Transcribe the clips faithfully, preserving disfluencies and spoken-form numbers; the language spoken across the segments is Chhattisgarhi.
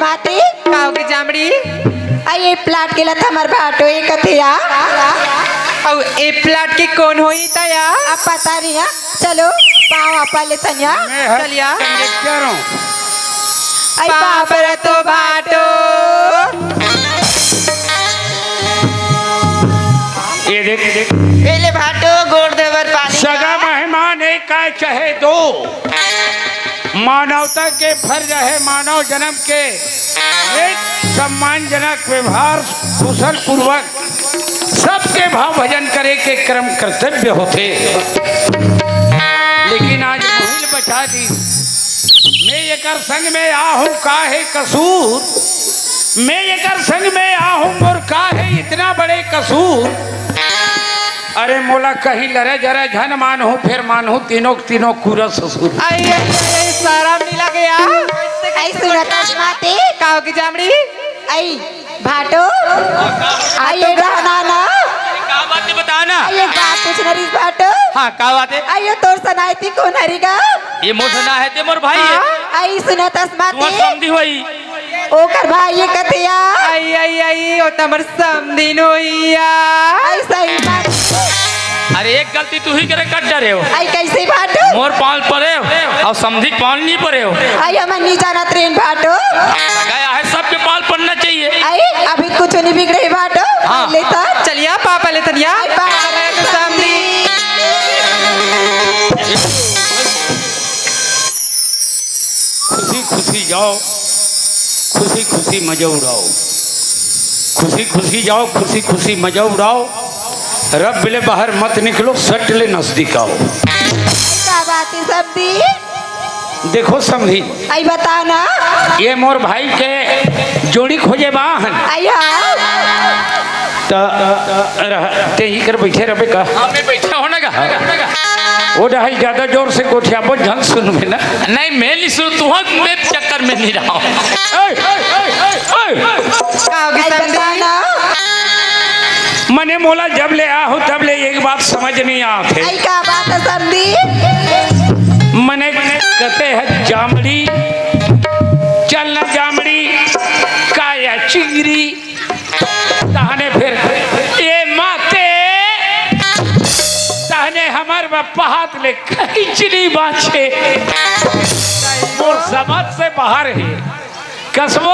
बात हे। का होगे जामड़ी? अई ए प्लाट के लत हमर भाटो ए कथे या। अउ ए प्लाट के कोन होही त या? अब पता नहीं या। चलो, पाँव आपा लेथन या। मैं हर चल या। कंडक्टर हूँ। अई पाँव परत हों भाटो। ये देख, ये देख। ए ले भाटो, गोड़ धोय बर पानी सगा का। मेहमान एक आय चाहे दो, मानवता के फर्ज हे मानव जन्म के एक सम्मानजनक व्यवहार, कुशल पूर्वक सबके भाव भजन करे के क्रम कर्तव्य होथे। लेकिन आज मोहिल बचा दी। मैं एकर संग में आहूँ, का हे कसूर? मैं एकर संग में आहूँ, मोर का हे इतना बड़े कसूर? अरे मोला कहीं लरे जरे झन मानहूँ, फेर मानहूँ तीनों के तीनों कूरा ससुर। अई, अई, अई, अई, सरम नहीं लगे यार। अई सुनत हस माते? का होगे जामड़ी? अई भाटो, अई ए डहना ना। का बात हे बता ना। अई एक बात पूछना रहिस भाटो। हाँ, का बात हे? अई ए तोर सनायती कोन हरे गा? ये मोर सनायती मोर भाई हे। हाँ, अई सुनत हस माते? तुम्हार समधी होही। ओकर भाई ए कथे या। अई, अई, अई, ओ त हमर समधी नोही या। अई सही बात। अरे एक गलती तुही करे कर डरेव। अई कइसे भाटो? मोर पाँव परेव अउ समधी पाँव नहीं परेव। अई हमन नहीं जानत रहेन भाटो। सगा हे, सबके पाँव पड़ना चाहिए। अई अभी कुछ नहीं बिगड़े भाटो। हाँ। लेथन। चल या पाँव लेथन या। अई पाँव समधी। खुशी खुशी जाओ, खुशी खुशी मजा उड़ाओ। खुशी खुशी जाओ, खुशी खुशी मजा उड़ाओ। रब ले बाहर मत निकलो, सट ले नजदीक आओ। का बात हे समधी? देखो समधी, अई बता ना। ये मोर भाई के जोड़ी खोजे बर आहन। अई हाँ। त रह, तें इही कर बइठे रहबे का? हाँ, मैं बइठे हूँ ना गा। ओ डहर ज्यादा जोर से गोठियाबो, झन सुनबे ना। नहीं, मैं नहीं सुनूँ, तुहर मैं चक्कर में नहीं रहूँ। ए, ए, ए, ए, ए। का होगे अई समधी? बता ना। मने मोला जब ले आहूँ, तब ले एक बात समझ नहीं आत हे। अई का बात हे समधी? मने कथे हे जामड़ी, चल ना जामड़ी, का या चिंगरी, तहने फेर ए माते, तहने हमर बप्पा हाथ ले कहीं चिली बाँचे। मोर समझ से बाहर हे। कस वो?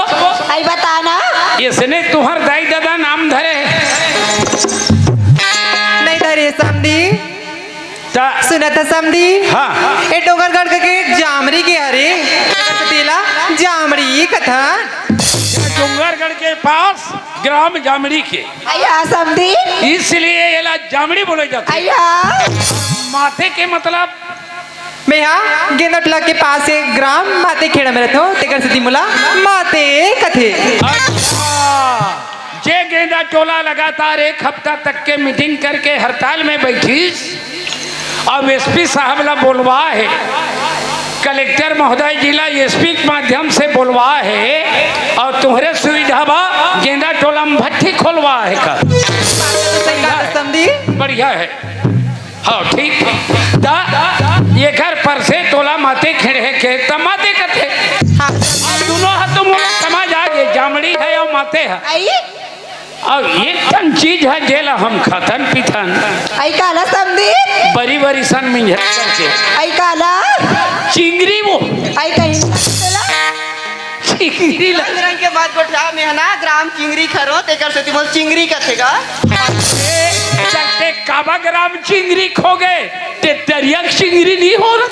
अई बता ना। इसने तुहर दाई ददा नाम धरे हे। नहीं धरे समधी। त सुनत हस समधी? हाँ। ए डोंगरगढ़ के जामड़ी के हरे, तेला जामड़ी कथन। डोंगरगढ़ के पास ग्राम जामड़ी के। अई हाँ समधी। इसलिए एला जामड़ी बोले जाथे। अई हाँ। माते के मतलब? मैं हा गेंदा टोला के पास एक ग्राम माते खेड़ा में रहथों, तेकर सेती मोला माते कथे। अच्छा, जे गेंदा टोला लगातार एक हफ्ता तक के मीटिंग करके हड़ताल में बइठिस, अब एसपी साहब ला बोलवा हे, कलेक्टर महोदय जी ला एसपी के माध्यम से बोलवा हे, अउ तुम्हरे सुविधा बर गेंदा टोला में भट्ठी खोलवा हे का? सही बात हे समधी। बढ़िया हे। हाँ, ठीक। त एकर पर से तोला माते खेड़े के, त माते कथे। हाँ। अब दुनों ह तो मोला समझ आ गे, जामड़ी हे अउ माते हे। अई? अउ एक ठन चीज हे, जेला हम खाथन पीथन। अई काला समधी? बरी बरी सन मिंजर करके। अई काला? चिंगरी वो। अई कहीं चिंगरी ला। रंग रंग के बात गोठिया में हे ना, ग्राम चिंगरी खरो, तेकर सेती मोला चिंगरी कथे गा। चलते काबा ग्राम चिंगरी खो गे, ते दरिया के चिंगरी नहीं हो रहा।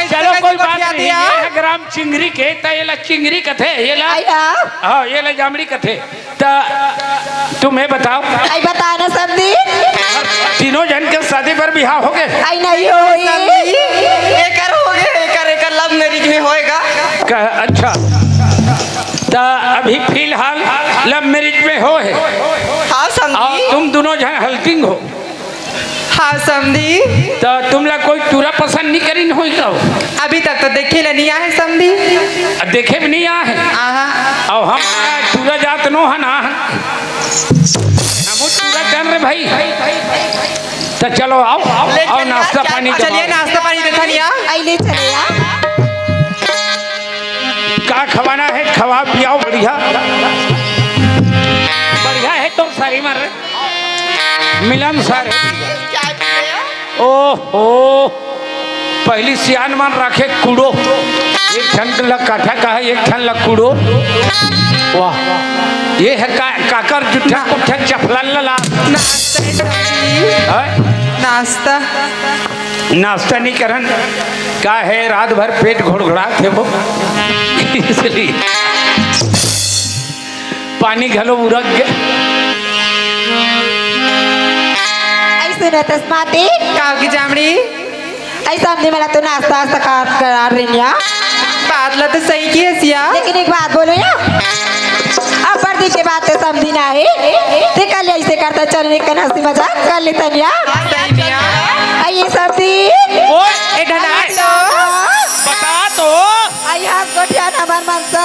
चलो कोई बात नहीं, ये हे ग्राम चिंगरी के, त एला चिंगरी कथे, एला। अई हाँ। हाँ, एला जामड़ी कथे। त तुम्हें बताओ। अई बता ना समधी। तीनों जन के शादी बर बिहाव हो गे? अई नहीं होई। एकर हो गे, एकर, एकर लव मैरिज में होय गा। अच्छा, त अभी फिलहाल लव मैरिज में हो हे? हाँ समधी। अउ तुम दुनों जन हल्टिंग हो? हाँ समधी। त तुमला कोई टूरा पसंद नहीं करिन होही का? अभी तक तो देखे ले नहीं आहे समधी। अ, देखे भी नहीं आहे? आहा। अउ हम टूरा जात नो हन, हम टूरा जान रे भाई। त चलो आओ, आओ नाश्ता पानी। चलिए नाश्ता पानी देखा लिया। अई ले चले आ। का खवाना खवा पियाव बढ़िया। बढ़िया हे तोर सारी मन, मिलनसार हे। ओहो, पहिली सियान मन राखे कूड़ो, एक ठन ल काठा कहा, एक ठन ल कूड़ो। वाह, ये हे का, काकर जुठा कुठा चपलन लला। नाश्ता हे सब्जी। हैं? नाश्ता। नाश्ता नहीं करन, का हे, रात भर पेट घोड़घोड़ात हे वो, इसलिए पानी घलो उरक गे। अइसे न तस्माते। काव की जामड़ी? अइसा हमने मला तो नाश्ता वास्ता कर, करा रही या। बात ला तो सही की हे सिया। लेकिन एक बात बोलो या, अब पर्दी के बात तो समझी ना हे। ते कल अइसे करता, चल एक कन हंसी मजाक कर लेता या। सही में या। अइसे समझी। ओए, ए ढनाट तो। बता तो। अइसे हम गोठिया ना मन मन सन।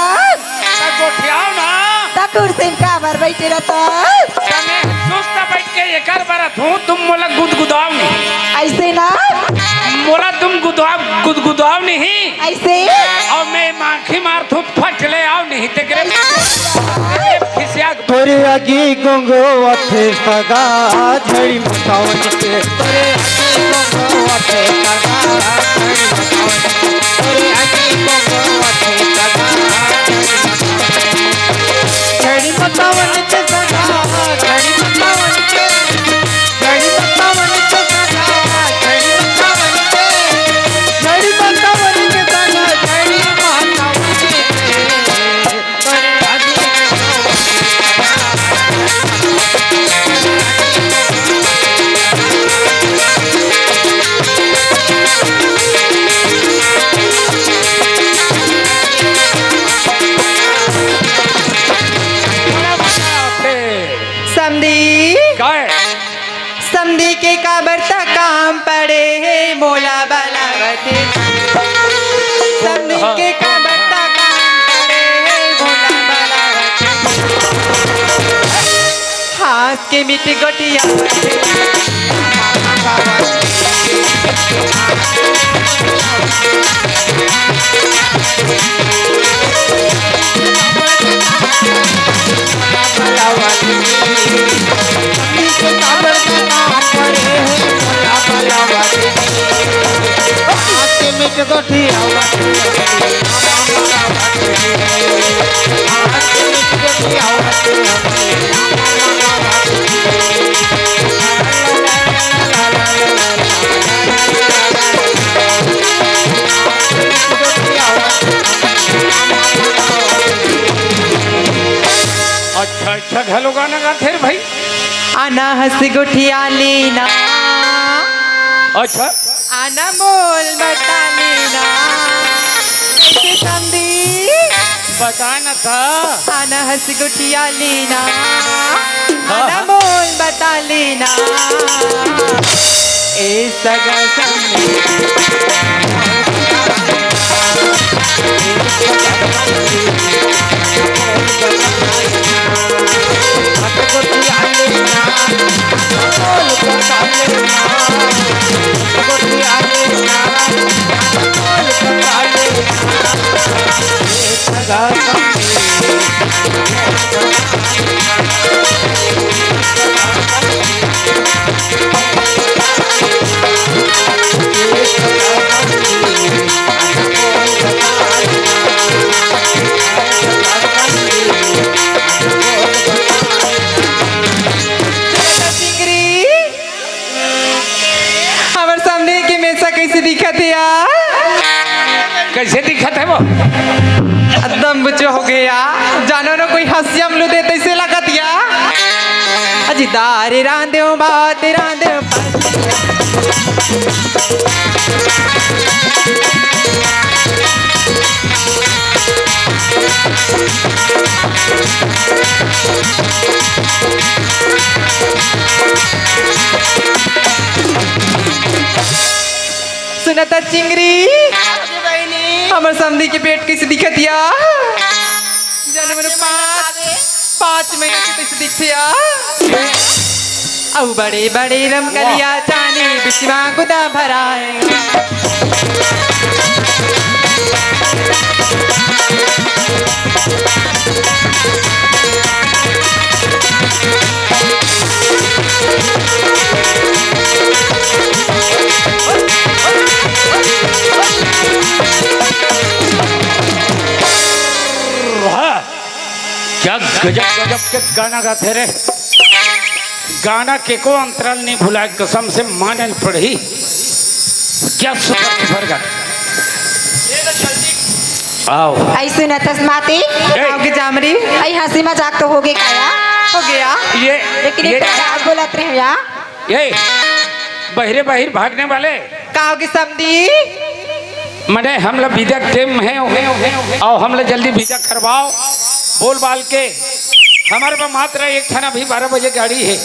त गोठियाव ना। त कुर्सी में काबर बइठे रहिथस? तने सुस्त बइठ के एकर बर धू तुम मोला गुदगुदाव नहीं। अइसे ना। मोला तुम गुदगुदाव, गुदगुदाव नहीं। अइसे? अउ मैं माखी मारथूं, फट ले आव नहीं, तेकरे खिसिया। तोरे आगी गोंगो अथे सगा झड़ी मचावन के। तोरे आगी गोंगो अथे सगा झड़ी मचावन के। तोरे आगी गोंगो अथे सगा झड़ी मचावन के। झड़ी मचावन के सगा, झड़ी मचावन के। झड़ी मचावन के सगा, झड़ी मचावन के। झड़ी मचावन के सगा, झड़ी मचावन के। समधी। काय? समधी के काबर त काम पड़े हे, मोला बलावत हे। समधी के काबर त काम पड़े हे, मोला बलावत हे। हांस के मीठ गोठियावत हे। अच्छा, अच्छा, घलो गाना गाथे रे भाई। आना हंस गोठिया लेना। अच्छा। आना मोल बता लेना। कइसे समधी? बता न था। आना हंस गोठिया लेना। हाँ, आना हाँ। मोल बता लेना। ए सगा समधी। चिंगरी, हमर सामने के मेसा कइसे दिखत हे यार? कइसे दिखत हे वो? एकदम बुचो हो गया, जानो ना कोई हंसिया में लुदे तइसे लगत या। अजी दारे रांधे हो, बात रांधे हो। सुनता चिंगरी, हमर समधी के पेट कइसे दिखत या? जनम पाँच, पाँच महीना के कइसे दिखत या? अउ बड़े बड़े रमकलिया चानी बिचवा गुदा भराए। गजब गजब के गाना गाथे रे। गाना के को अंतराल नहीं भुलाय, कसम से मानन पड़ही। क्या सुपर सुपर गाना। आओ। ऐसे न तसमाती। ए। आओ के जामरी। ऐ हंसी मजाक तो हो गए काया? हो गया। ये, लेकिन ये एक बात बोलत रहे या। ये बहिरे बहिर भागने वाले। का होगे समधी? मने हमला विदा के टेम हे, अउ हमला जल्दी विदा करवाओ, बोल बाल के। हमर बर मात्र एक ठन अभी बारह बजे गाड़ी हे,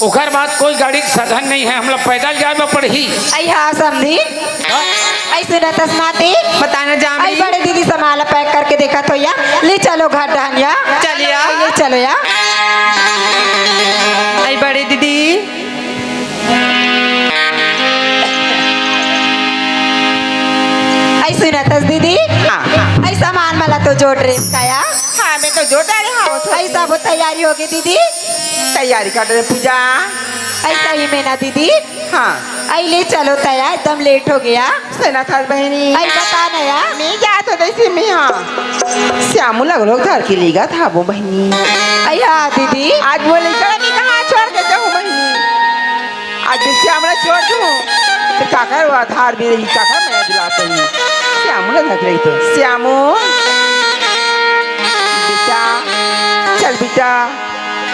ओकर बाद कोई गाड़ी के साधन नहीं हे, हमला पैदल जाए बर पड़ही। अई हाँ समधी, हाँ? अई सुनत हस माती? बता ना जामरी। अई बड़े दीदी सामान ला पैक करके देखत होइया, ले चलो घर डहन या। चलिया। ले चलो या। अई बड़े दीदी। अई सुनत हस दीदी? हाँ। अई सामान मला तो जोड़ रे काया? हाँ, मैं तो जोड़ डारे हँव, थोड़ी। अई सब तैयारी होगे दीदी? तैयारी कर रहे पूजा। अई सही में ना दीदी? हाँ। अई ले चलो तैयार, एकदम लेट हो गया। सुनत हस बहिनी? अई बता ना यार। मैं जात हों तइसे में हाँ। श्यामू लगलो घर के लेगा था वो बहिनी। अई हाँ दीदी। आज वो लेकर के कहाँ छोड़ के जाऊँ बहिनी? आज जब श्यामू ला छोड़ दूँ, तो काकर वो आधार भी रही, काकर मया दुलार रही। श्यामू ला धक रही तो। श्यामू, बेटा, चल बेटा,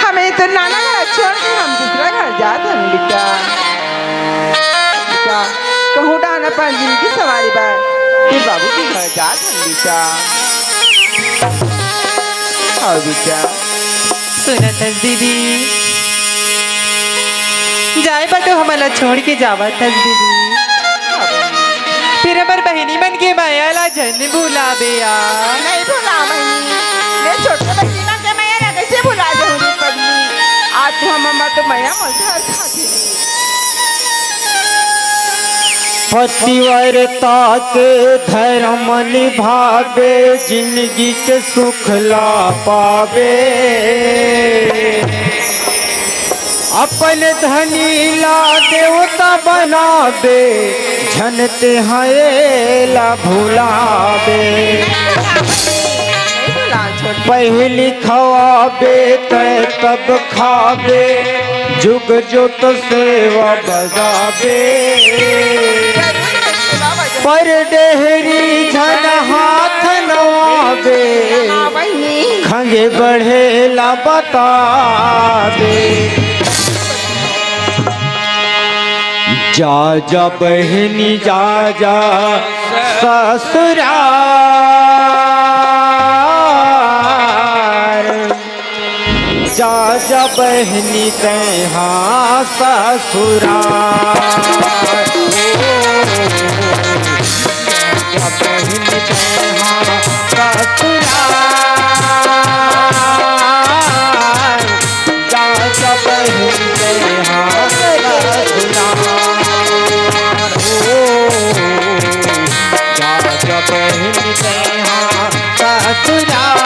हमें तो नाना घर छोड़ के हम दूसरा घर जात हन बेटा। बेटा, कहूँ डाहन अपन जिनगी संवारे बर, फिर बाबू के घर जात हन बेटा। हाँ बेटा। सुनत हस दीदी, जाए बर तो हमला छोड़ के जावत हस दीदी, फिर हमर बहिनी मन के मया ला झन भुलाबे यार। नहीं भुलावँ बहिनी, मैं छोटे बहिनी मन के मया ला कैसे भुला जाऊँ रे पगली? आज तो हम, हमर तो मया मझर खा गे। पतिव्रता के धर्म निभाबे, जिनगी के सुख ला पाबे। अपन धनी ला देवता बनाबे, झन तेंहा एला भुलाबे। नहीं भुलावँ छोटे। पहिली खवाबे तैं तब खाबे, जुग जुग सेवा बजाबे। पर डेहरी झन हाथ नवाबे, खंगे बढ़े ला बताबे। जा जा बहिनी जा जा ससुरार, जा जा बहिनी तेंहा ससुरार। जा बहिनी तेंहा ससुरार, जा जा बहिनी तेंहा ससुरार। ओ, जा जा बहिनी तेंहा ससुरार।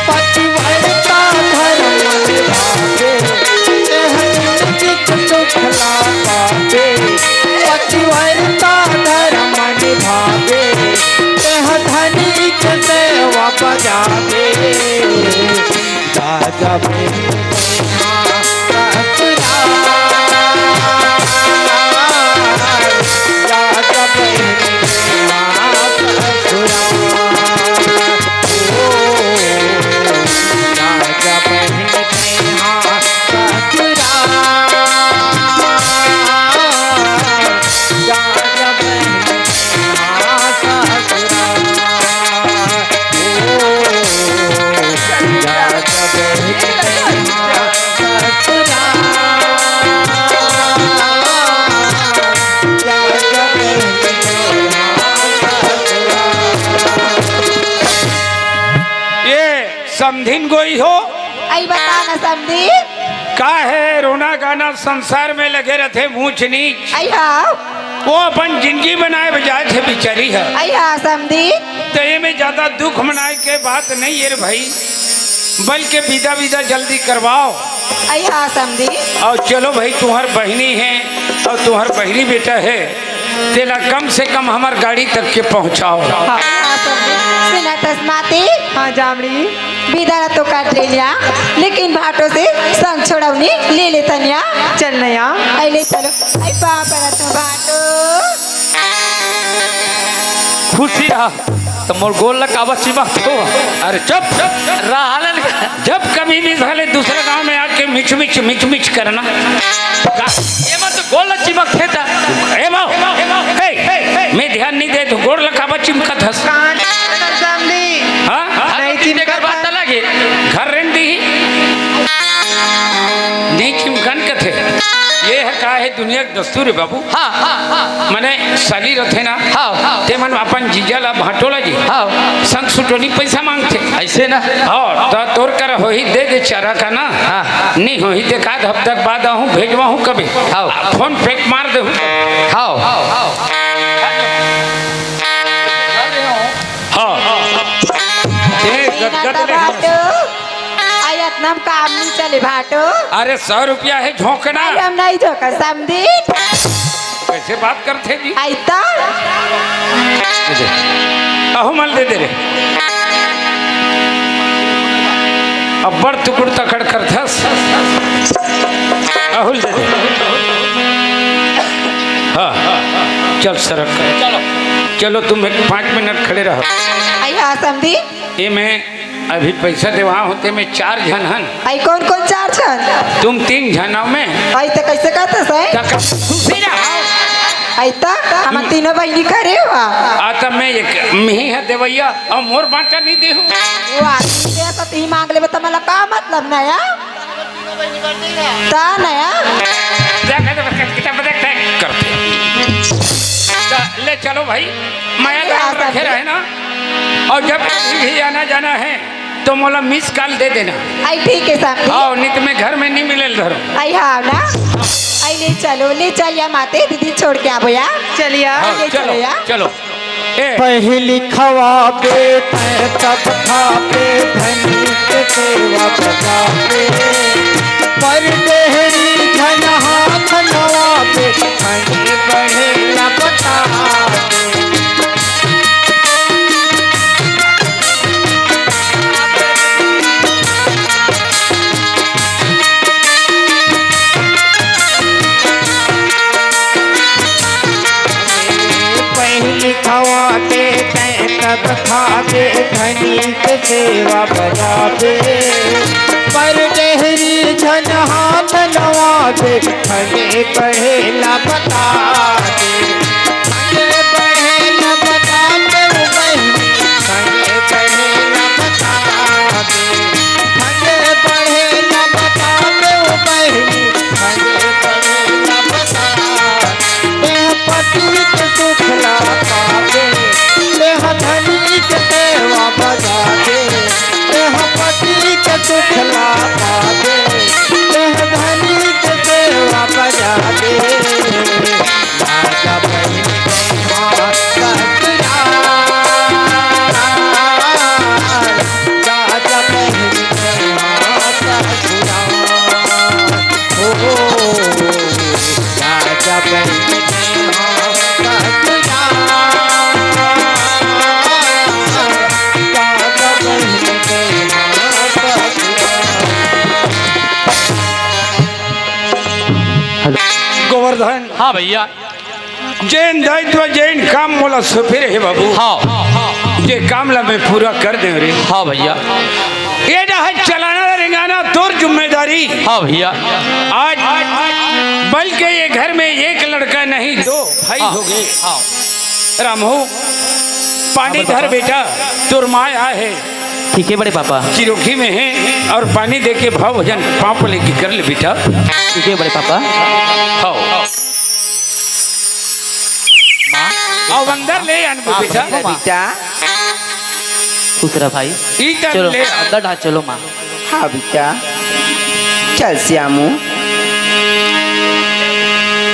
पतिव्रता धर्म निभावे, तेह जिनगी के सुख ला पावे। पतिव्रता धर्म निभावे, तेह धनी के सेवा बजावे। राजा बहिनी तेंहा ससुरार, राजा बहिनी तेंहा ससुरार। ओ, राजा बहिनी तेंहा ससुरार, राजा बहिनी तेंहा ससुरार। ये समधिन गोई हो। अई बता ना समधी। का हे रोना गाना संसार में लगे रथे ऊंच नीच। अई हाँ। वो अपन जिनगी बनाए बजाए थे बिचारी ह। अई हाँ समधी। त एमे ज्यादा दुख मनाए के बात नहीं हे रे भाई, बल्कि विदा विदा जल्दी करवाओ। अई हाँ समधी। अउ चलो भाई, तुम्हर बहिनी हे, अउ तुंहर बहिरी बेटा हे, तेला कम से कम हमर गाड़ी तक के पहुँचाव। हाँ, हाँ, समधी। सुनत हस माते? हाँ, जामड़ी। बिदा ला तो काट ले लिया, लेकिन भाटो से संग छोड़ौनी ले लेथन या। चल नया। अइ ले चलो। अइ पाँव परत हँव भाटो। खुशी रहा। त मोर गोड़ ला काबर चिमकथो? अरे चुप, चुप, चुप। रहलन। जब कभी भी साले दूसरे गांव में आके मिच मिच, मिच मिच करना। का? एमा तो गोड़ ला चिमकथे त। ए माँ, हे, मैं ध्यान नहीं देत हँव, गोड़ ला काबर चिमकत हस? कान समधी। हाँ? हाँ, नहीं तो चिमकत बात हस। अलग हे। घर रेंग दी। नहीं चिमकन कथे। ये हे का हे दुनिया के दस्तूर हे बाबू। हाँ, हाँ, हाँ, हाँ। मने साली रथे ना, हाँ, हाँ। ते मन अपन जीजा ला भाटो ला जी। हाँ। संग सुटोनी पैसा मांगथे। अइसे ना? हाँ, त तोर करा होही दे दे चारा का ना। हाँ। नहीं होही ते का हफ्ता के बाद आहूँ भेजवाहूँ कभी। हाँ। फोन पे मार दे। हाँ। हाँ। ए, गदगद ले। भाटो। अइ अतना म काम नहीं चले भाटो। अरे सौ रुपया हे झोंकना। अइ हम नहीं झोंकन समधी। कइसे बात करथे जी? अइ त। दे दे। अहू मन ल दे दे रे। अब्बड़ तुकुड़ तकड़ करथस। अहू ल दे दे। हाँ, चल सरक। चलो। चलो तुम एक पाँच मिनट खड़े रहो। अइ हाँ समधी। ए मैं अभी पैसा देवाहूँ ते में चार झन हन। अइ कोन कोन चार झन? तुम तीन झन हव में। अइ त कइसे कहत हस? त क-, खुशी रहा। अइ त हम तीनों बहिनी खड़े हवा। आ त में एक मिही ह देवइया अउ मोर बांटा नहीं देहू। वाह, ते त ती मांग लेबे त मला का मतलब नया? त नया? देख, देख, देख, देख, देख, करथे। त ले चलो भाई, मया दया रखे रहे ना। अउ जब कभी भी आना जाना हे, तो मोला मिस कॉल दे देना। अइ ठीक हे समधी। हाँ, नहीं तो मैं घर में नहीं मिले ल धरो। अइ हाँ ना। अइ ले चलो, ले चल या माते, दीदी छोड़ के आबो या। चलिया। हाँ, ले चलो, चलो या। चलो। ए। पहिली खवाबे तैं तब खाबे, धनी के सेवा बजाबे। पर डेहरी झन हाथ नवाबे, धनी बढ़े ला बताबे। पहिली खवाबे तैं तब खाबे, धनी के सेवा बजाबे। पर डेहरी झन हाथ नवाबे, हमें पढ़े ला बता दे। हमें पढ़े ला बता दे, ओ बहिनी, हमें पढ़े ला बता दे। हमें पढ़े ला बता दे, ओ बहिनी, हमें पढ़े ला बता दे। तेह पति के सुख ला पावे, तेह धनी के सेवा बजा दे। तेह पति के सुख ला पावे, तेह धनी के सेवा बजा दे। राजा बहिनी के हाँ ससुराल, राजा बहिनी के हाँ ससुराल। ओ, राजा बहिनी के हाँ ससुराल, राजा बहिनी के हाँ ससुराल। गोवर्धन। हाँ भैया। जेन दायित्व, जेन काम मोला सौंपे रहे बाबू, हाँ। जे काम ला मैं पूरा कर देंव रे। हाँ भैया। ए डहर चलाना रेंगाना तोर जिम्मेदारी। हाँ भैया। आज बल्कि ये घर में एक लड़का नहीं, दो भाई हाँ। हो गए। हाँ। रामू, पानी हाँ धर बाबा। बेटा, तोर माय आय हे। ठीक हे बड़े पापा। चिरोखी में हे अउ पानी दे के भाव भजन पाँव पले के कर ले बेटा। ठीक हे बड़े पापा। हाँ। माँ। अउ अंदर ले आन माँ, बेटा। माँ। बेटा। खुश रह भाई। ई तर चलो, ले। अंदर डहर चलो माँ। हाँ बेटा, चल श्यामू।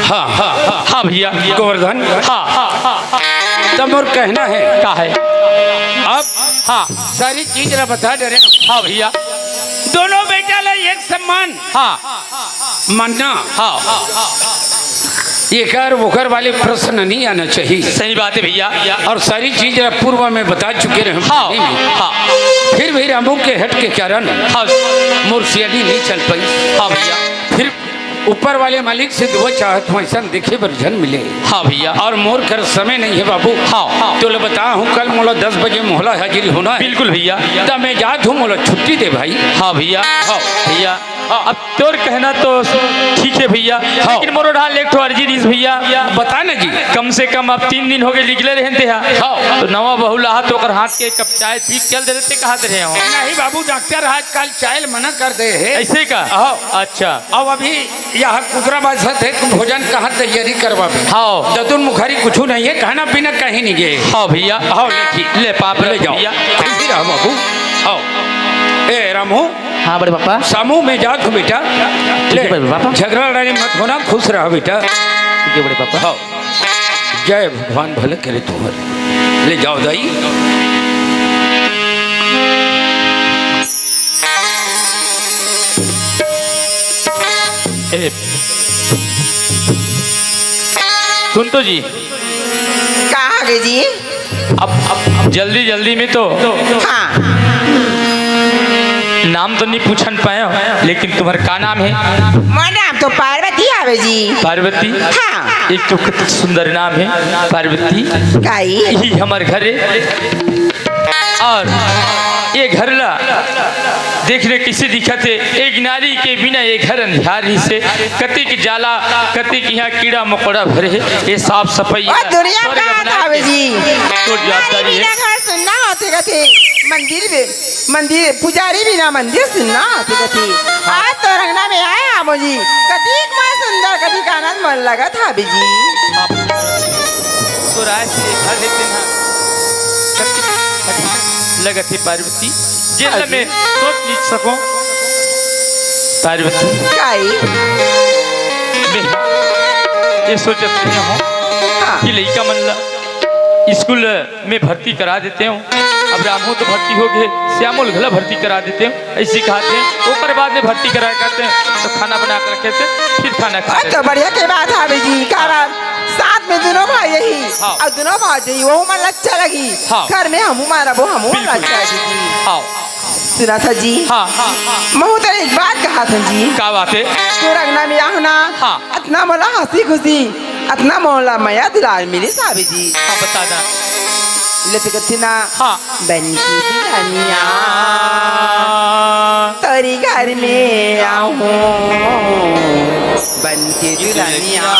हाँ, हाँ, हाँ, हाँ भैया। गोवर्धन। हाँ, हाँ, हाँ, हाँ। त मोर कहना हे। का हे? अब हाँ। सारी चीज ला बता डरे। हाँ भैया। दोनों बेटा ला एक सम्मान। हाँ। मानना। हाँ। एकर ओकर वाले प्रश्न नहीं आना चाहिए। सही बात है भैया। और सारी चीज पूर्व में बता चुके रहे हम हाँ, पहले में। हाँ। फिर भी रामू के हट के कारण हाँ। मोर सियानी नहीं चल पाई। हाँ भैया। फिर ऊपर वाले मालिक से दुआ चाहत हूँ, ऐसा देखे बर झन मिले। हाँ भैया। और मोर कर समय नहीं है बाबू। हाँ, हाँ। तो ले बता हूँ, कल मोला दस बजे मोहला हाजिरी होना है। बिल्कुल भैया। तब मैं जात हूँ, मोला छुट्टी दे भाई। हाँ भैया। हाँ। भैया, हाँ। अब तोर कहना तो ठीक है भैया, हाँ। लेकिन मोरो ढाल एक ठो अर्जी रहिस भैया। बता ना जी। कम से कम अब तीन दिन हो गए निकले रहन ते हा। हाँ। तो नवा बहू ला हा तो ओकर हाथ के एक कप चाय पी के चल देते कहत रहे हो। नहीं बाबू, डॉक्टर आजकल चाय ल मना कर दे है। ऐसे का? हाँ। अच्छा। अब अभी यहाँ कुकरा बाजत है, तू भोजन कहाँ तैयारी करवाबे? हाँ। दतुन मुखारी कुछ नहीं है, खाना पीना कहीं नहीं गए। हाँ भैया। हाँ, ले ठीक। ले पाप ले ले जाओ। भैया। खुशी रहो बाबू। हाँ। ए रामू, हाँ बड़े पापा। सामू में जात हूँ बेटा। ठीक है ले, बड़े पापा। झगड़ा लड़ाई मत होना, खुश रहो बेटा। ठीक है बड़े पापा। हाँ। जय भगवान भले करे तुम्हारे। ले जाओ दाई। ए, सुन तो जी। का आगे जी? अब, अब, अब जल्दी जल्दी में तो हाँ। नाम तो नहीं पूछन पाए, लेकिन तुम्हारा का नाम है? मोर नाम तो पार्वती आवे जी। पार्वती? हाँ। एक तो कतक सुंदर नाम है पार्वती। काई? यही हमार घर है। और ये घर ला देख ले कैसे दिखत है। एक नारी के बिना ये घर अंधियार ही से, कतिक जाला, कतिक यहाँ कीड़ा मकोड़ा भरे है। ये साफ सफाई ओ दुनिया स्वर्ग का बनाए आवे के जी। तोर जवाबदारी है। बिना घर सुन्ना होथे कथे। मंदिर भी, मंदिर पुजारी बिना मंदिर सुन्ना होथे कथे। आज तो रंगना में आए आमो जी। कतिक मन सुंदर, कतिक आनंद मन लगत हावे जी। आप तो राय से घर लेते ना। कतिक लगत है पार्वती। जेन ला मैं सोच नहीं सको। पार्वती। काई? मैं ये सोचत रहे हूँ हाँ। कि लइका मन ला स्कूल में भर्ती करा देते हूँ। अब रामू तो भर्ती हो गए, श्यामो ल घला भर्ती करा देते हूँ, ऐसी कहा थे। ओकर बाद में भर्ती करा करते हैं तो खाना बना के रखे थे, फिर खाना खा अब तो बढ़िया के बात हावे जी, कारण साथ में दोनों भाई यही हाँ। और दोनों भाई यही, वो मन अच्छा लगी। हाँ। घर में हमू मारबो, हमू बिल्कुल। अच्छा दीदी। हाँ। सुना था जी। हाँ, हाँ, हाँ। महू तेरे एक बात कहा था जी। का बात है? तोर अंगना में आहू ना। हाँ। अतना मोला हंसी खुशी, अतना मोला मया दुलार मिली साहब जी। हाँ, बता दा। ले ते कथी ना। हाँ। बन की दुल्हनिया तोरी घर में आहूँ, बन की दुल्हनिया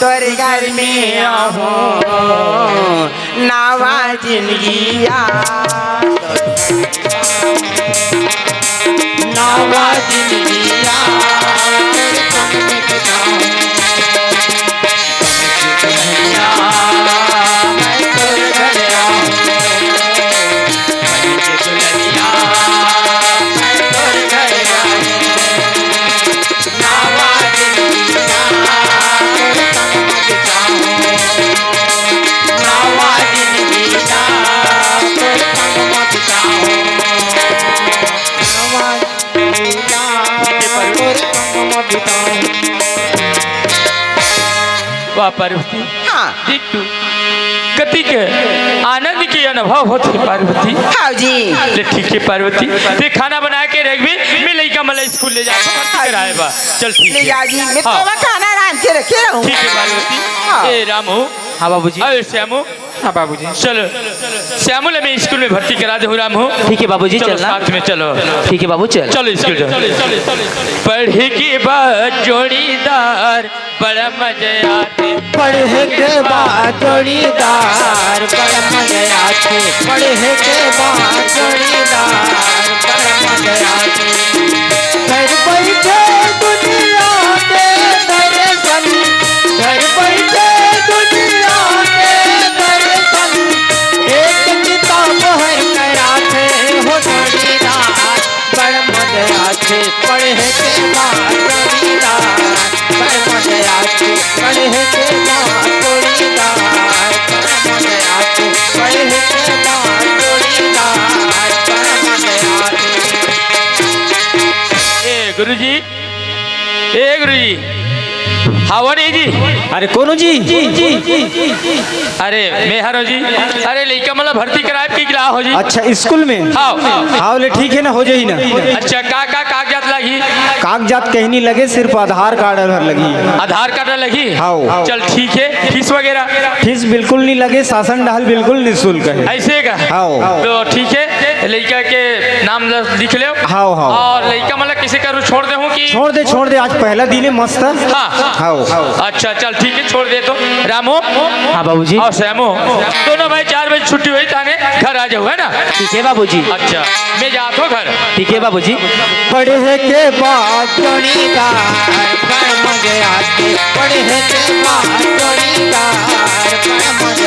तोरी घर में आहूँ, नवा जिंदगिया। नवा जिंदगिया। वाह पार्वती। हाँ। देख तू, कतिक आनंद के अनुभव होथे पार्वती। हाँ जी। ले ठीक है पार्वती, ते खाना बना के रख भी, मैं लइका मन ला स्कूल ले जाके भर्ती कराए बा। चल ठीक ले है। जा जी, मैं हाँ। तो खाना रांध के रखे रहूँ। ठीक है पार्वती। हाँ। ए रामू। हाँ बाबूजी। अरे श्यामू। हाँ बाबूजी। चलो, श्यामू ला मैं स्कूल में भर्ती करा दे हूँ रामू। ठीक है बाबूजी, चलो चलना। साथ में चलो। ठीक है बाबू, चल। चलो स्कूल चलो। पढ़े के बाद जोड़ीदार बड़ा मजा आथे। पढ़े के बाद जोड़ीदार बड़ा मजा आथे। पढ़े के बाद जोड़ीदार बड़ा मजा आथे। घर बैठे दुनिया के दर्शन, घर बैठे दुनिया के दर्शन, एक किताब हर कराथे हो जोड़ीदार। बड़ मजा आथे पढ़े के बाद जोड़ीदार, बड़ मजा आथे पढ़े के बाद जोड़ीदार, बड़ मजा आथे पढ़े के बाद जोड़ीदार, बड़ मजा आथे। ए गुरुजी, ए गुरुजी, हाव नहीं जी। अरे कोनो जी? अरे मैं हरो जी। अरे लइका मन ला भर्ती कराए के गिला हो जी। अच्छा, स्कूल में? हाव। हाव ले, ठीक है ना, हो जाही ना। अच्छा, का का कागजात लगही? कागजात कहीं नहीं लगे, सिर्फ आधार कार्ड हर लगही। आधार कार्ड लगही? हाव। चल ठीक है। फीस वगैरह? फीस बिल्कुल नहीं लगे, शासन डहल बिल्कुल निःशुल्क है। ऐसे का? हाव। तो ठीक है, लइका के नाम ल-, लिख ले। हाव, हाव। और लइका मन ला किसी का छोड़ दे हूँ कि? छोड़ दे, छोड़ दे, आज पहला दिन है, मस्त। हाँ। हाव। अच्छा, चल ठीक है, छोड़ दे तो। रामू। हाँ बाबूजी। और श्यामू, दोनों भाई चार बजे छुट्टी होही, ताने घर आ जाहू, है ना? ठीक है बाबूजी। अच्छा, मैं जात हूँ घर। ठीक है बाबूजी। पढ़े के बाद जोड़ीदार, बड़ मजे आते। पढ़े के बाद जोड़ीदार, बड़ मजे